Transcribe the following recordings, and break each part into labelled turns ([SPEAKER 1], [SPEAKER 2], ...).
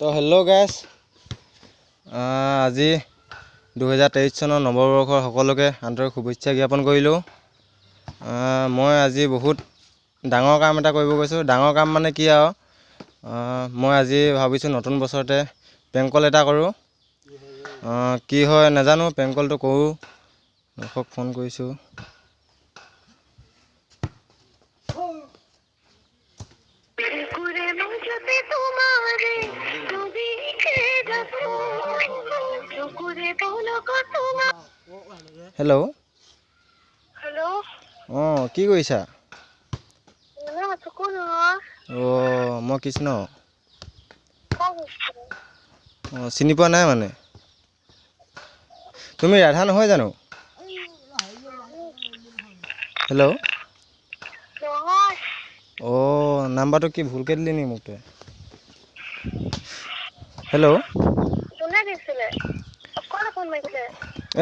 [SPEAKER 1] তো হেল্ল' গাইছ, আজি 2023 চনৰ নৱবৰ্ষৰ সকলোকে আন্তৰিক শুভেচ্ছা জ্ঞাপন কৰিলোঁ। মই আজি বহুত ডাঙৰ কাম এটা কৰিব গৈছোঁ। ডাঙৰ কাম মানে কি আৰু, মই আজি ভাবিছোঁ নতুন বছৰতে প্ৰেংক কল এটা কৰোঁ। কি হয় নাজানো, প্ৰেংক কলটো কৰোঁ। ৰখক, ফোন কৰিছোঁ। হেল্ল'।
[SPEAKER 2] হেল্ল'।
[SPEAKER 1] অঁ, কি কৰিছা? অঁ, মই কৃষ্ণ। অঁ, চিনি পোৱা নাই মানে? তুমি ৰাধা নহয় জানো? হেল্ল'। অঁ, নাম্বাৰটো কি ভুলকৈ দিলি নেকি মোক তই? হেল্ল'।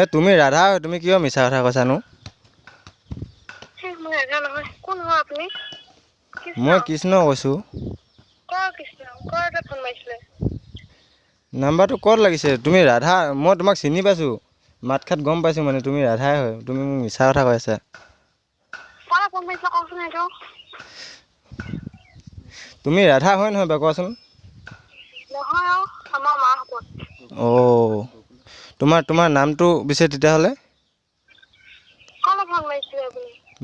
[SPEAKER 1] এই তুমি ৰাধা হয়, তুমি কিয় মিছা কথা কৈছানো? মই কৃষ্ণ কৈছোঁ। নাম্বাৰটো ক'ত লাগিছে? তুমি ৰাধা, মই তোমাক চিনি পাইছোঁ, মাত খাত গম পাইছোঁ, মানে তুমি ৰাধাই হয়। তুমি মোক মিছা কথা কৈ আছা। তুমি ৰাধা হয় নহয় বাৰু কোৱাচোন? অঁ, তোমাৰ নামটো পিছে তেতিয়াহ'লে?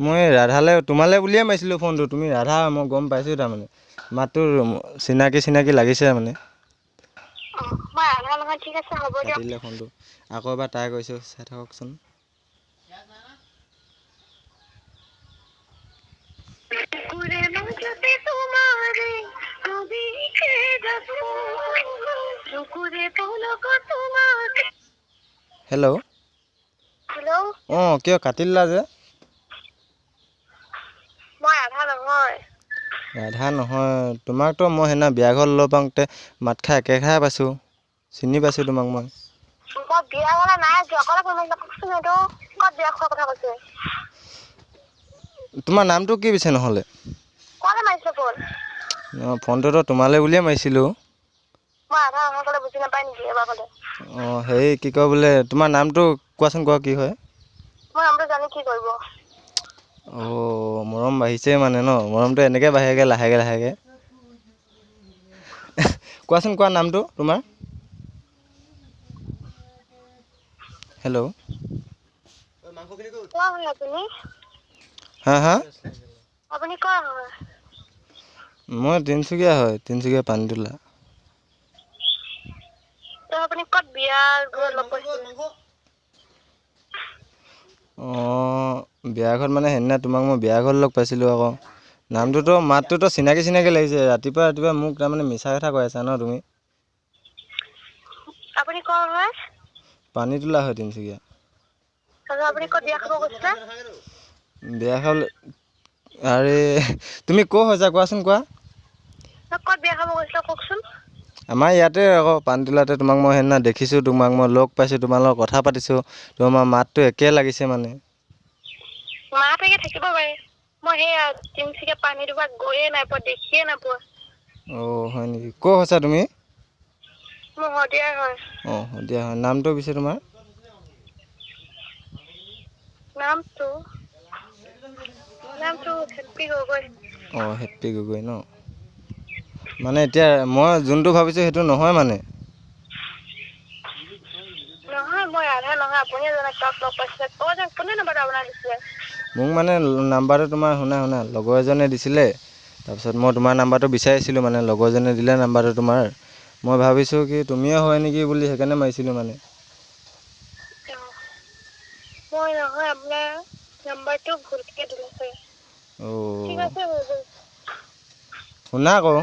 [SPEAKER 1] মই ৰাধালৈ, তোমালৈ বুলিয়ে মাৰিছিলোঁ ফোনটো। তুমি ৰাধা, মই গম পাইছোঁ, তাৰমানে মাতটো চিনাকি চিনাকি লাগিছে মানে। কাটিলে ফোনটো। আকৌ এবাৰ ট্ৰাই কৰিছোঁ, চাই থাককচোন। হেল্ল'। অঁ, কিয় কাটি দিলা যে? ৰাধা নহয় তোমাকতো মই সেইদিনা বিয়া ঘৰত লগ পাওঁতে মাত খাই একে খাই পাইছোঁ, চিনি পাইছোঁ তোমাক মই। তোমাৰ নামটো কি পিছে নহ'লে? অঁ, ফোনটোতো তোমালৈ বুলিয়ে মাৰিছিলোঁ। অঁ, হেৰি কি কয় বোলে, তোমাৰ নামটো কোৱাচোন, কোৱা কি হয়? অঁ, মৰম বাঢ়িছে মানে ন? মৰমটো এনেকৈ বাঢ়েগৈ লাহেকৈ লাহেকৈ। কোৱাচোন কোৱা নামটো তোমাৰ? হেল্ল'। হা হা, মই তিনিচুকীয়া হয়, তিনিচুকীয়া পানীতোলা। অঁ, বিয়া ঘৰত মানে সেইদিনা তোমাক মই বিয়া ঘৰত লগ পাইছিলোঁ আকৌ। নামটোতো মাতটোতো চিনাকি চিনাকি লাগিছে। ৰাতিপুৱা ৰাতিপুৱা মোক তাৰমানে মিছা কথা কৈ আছা ন তুমি? পানীতোলা হয়, তিনিচুকীয়া। বিয়া খাবলৈ? আৰে তুমি ক'ৰ হৈছা কোৱাচোন, কোৱা। আমাৰ ইয়াতে আকৌ পানীতোলাতে তোমাক মই সেইদিনা দেখিছোঁ, তোমাক মই লগ পাইছোঁ, তোমাৰ লগত কথা পাতিছোঁ, তোমাৰ মাতটো একে লাগিছে মানে। অঁ, হয় নেকি? ক'ৰ হৈছা তুমি? অঁ, শদিয়া হয়। নামটো পিছে তোমাৰ? অঁ, হেপ্পী গগৈ ন? মানে এতিয়া মই যোনটো ভাবিছোঁ সেইটো নহয় মানে। মোক মানে নাম্বাৰটো তোমাৰ, শুনা শুনা, লগৰ এজনে দিছিলে। তাৰপিছত মই তোমাৰ নাম্বাৰটো বিচাৰিছিলোঁ, মানে লগৰজনে দিলে নাম্বাৰটো তোমাৰ। মই ভাবিছোঁ কি তুমিয়ে হয় নেকি বুলি, সেইকাৰণে মাৰিছিলোঁ মানে। অঁ, শুনা আকৌ,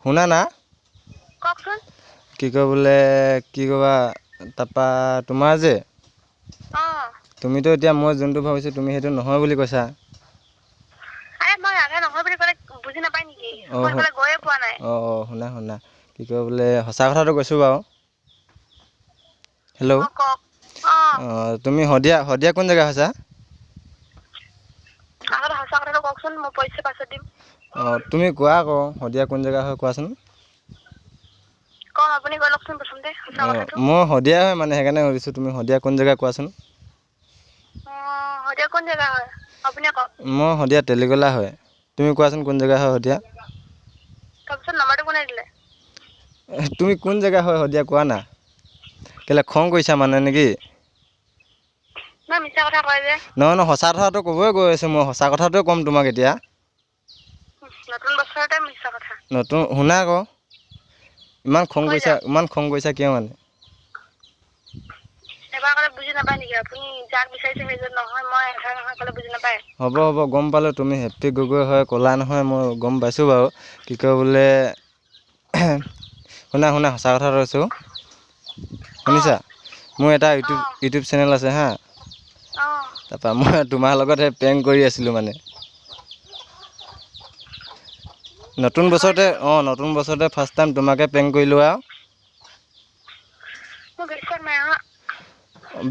[SPEAKER 1] শুনা না, কি কয় বোলে, কি ক'বা, তাৰপৰা তোমাৰ যে তুমিতো এতিয়া মই যোনটো ভাবিছোঁ তুমি সেইটো নহয় বুলি কৈছা। অঁ, শুনা শুনা, কি কয় বোলে, সঁচা কথাটো কৈছোঁ বাৰু। হেল্ল'। অঁ, তুমি শদিয়া, শদিয়া কোন জেগা হৈছা? অঁ, তুমি কোৱা আকৌ, শদিয়া কোন জেগা হয় কোৱাচোন।
[SPEAKER 2] কম, আপুনি কৈ লওকচোন প্ৰথমতে সঁচা
[SPEAKER 1] অঁ,
[SPEAKER 2] কথাটো।
[SPEAKER 1] মই শদিয়া হয় মানে, সেইকাৰণে সুধিছোঁ, তুমি শদিয়া কোন জেগা কোৱাচোন।
[SPEAKER 2] অঁ, শদিয়া কোন জেগা হয় আপুনিয়ে কওক।
[SPEAKER 1] মই শদিয়া তেলিগলা হয়, তুমি কোৱাচোন কোন জেগা হয় শদিয়া।
[SPEAKER 2] তাৰপিছত নাম্বাৰটো কোনে দিলে?
[SPEAKER 1] তুমি কোন জেগা হয় শদিয়া কোৱা না। কেলৈ খং কৰিছা মানে নেকি?
[SPEAKER 2] নাই, মিছা কথা কয় যে।
[SPEAKER 1] নহয় নহয়, সঁচা কথাটো ক'বই গৈ আছোঁ মই, সঁচা কথাটোৱে ক'ম তোমাক এতিয়া।
[SPEAKER 2] নতুন বছৰতে মিছা কথা।
[SPEAKER 1] নতুন শুনা আকৌ, ইমান খং
[SPEAKER 2] কৈ
[SPEAKER 1] কৰিছা,
[SPEAKER 2] যাওক।
[SPEAKER 1] ইমান খং কৰিছা কিয় মানে?
[SPEAKER 2] এবাৰ ক'লে বুজি নাপায় নেকি আপুনি? যাক বিচাৰিছে সেইজন নহয়, মই এধাৰ নহয় ক'লে বুজি নাপায়?
[SPEAKER 1] হ'ব হ'ব, গম পালোঁ তুমি হেপ্পী গগৈ হয়, ক'লা নহয়, মই গম পাইছোঁ বাৰু। কি কয় বোলে, শুনা শুনা, সঁচা কথা কৈছোঁ, শুনিছা? মোৰ এটা ইউটিউব
[SPEAKER 2] অঁ।
[SPEAKER 1] ইউটিউব চেনেল আছে হা।
[SPEAKER 2] অঁ।
[SPEAKER 1] তাৰপৰা মই তোমাৰ লগত সেই প্ৰেংক কৰি আছিলোঁ মানে নতুন
[SPEAKER 2] হয়
[SPEAKER 1] বছৰতে।
[SPEAKER 2] জানো?
[SPEAKER 1] অঁ, নতুন বছৰতে ফাৰ্ষ্ট টাইম তোমাকে প্ৰেংক কৰিলোঁ আৰু।
[SPEAKER 2] মোৰ বিশ্বাস নাই অহা।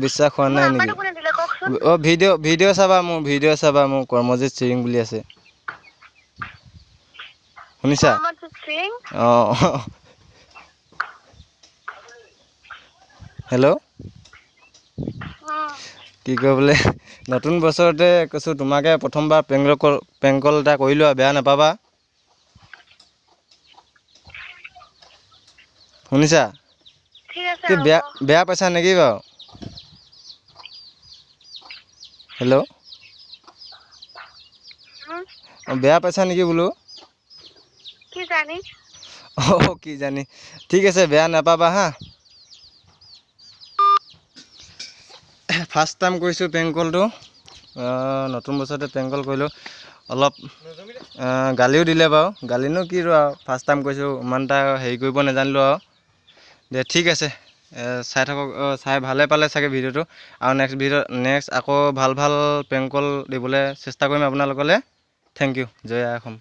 [SPEAKER 1] বিশ্বাস হোৱা
[SPEAKER 2] মোৰ
[SPEAKER 1] নাই নেকি?
[SPEAKER 2] নাম্বাৰটো কোনে দিলে কওকচোন।
[SPEAKER 1] অঁ, ভিডিঅ' চাবা, মোৰ ভিডিঅ' চাবা, মোৰ কৰ্মজিত চিৰিং বুলি আছে, শুনিছা?
[SPEAKER 2] কৰ্মজিত সিং?
[SPEAKER 1] অঁ, হেল্ল'। কি কয় বোলে, নতুন বছৰতে কৈছোঁ তোমাকে প্ৰথমবাৰ প্ৰেংক কল এটা কৰিলোঁ আৰু, বেয়া নাপাবা, শুনিছা?
[SPEAKER 2] ঠিক আছে।
[SPEAKER 1] কি
[SPEAKER 2] হ'ব।
[SPEAKER 1] বেয়া বেয়া পাইছা নেকি বাৰু? হেল্ল'। অঁ, বেয়া পাইছা নেকি বোলো?
[SPEAKER 2] কি জানি।
[SPEAKER 1] অঁ, কি জানি, ঠিক আছে, বেয়া নাপাবা হা। ফাৰ্ষ্ট টাইম কৰিছোঁ প্ৰেংক কলটো, নতুন বছৰতে প্ৰেংক কল কৰিলোঁ। অলপ গালিও দিলে বাৰু, গালিনো কি আৰু, ফাৰ্ষ্ট টাইম কৰিছোঁ, ইমান এটা হেৰি কৰিব নাজানিলোঁ আৰু। দে ঠিক আছে, চাই থাকক, চাই ভালে পালে চাগে ভিডিঅ'টো আৰু নেক্সট ভিডিঅ', নেক্সট আকৌ ভাল ভাল প্ৰেংক কল দিবলৈ চেষ্টা কৰিম আপোনালোকলৈ। Thank U, জয় আই অসম।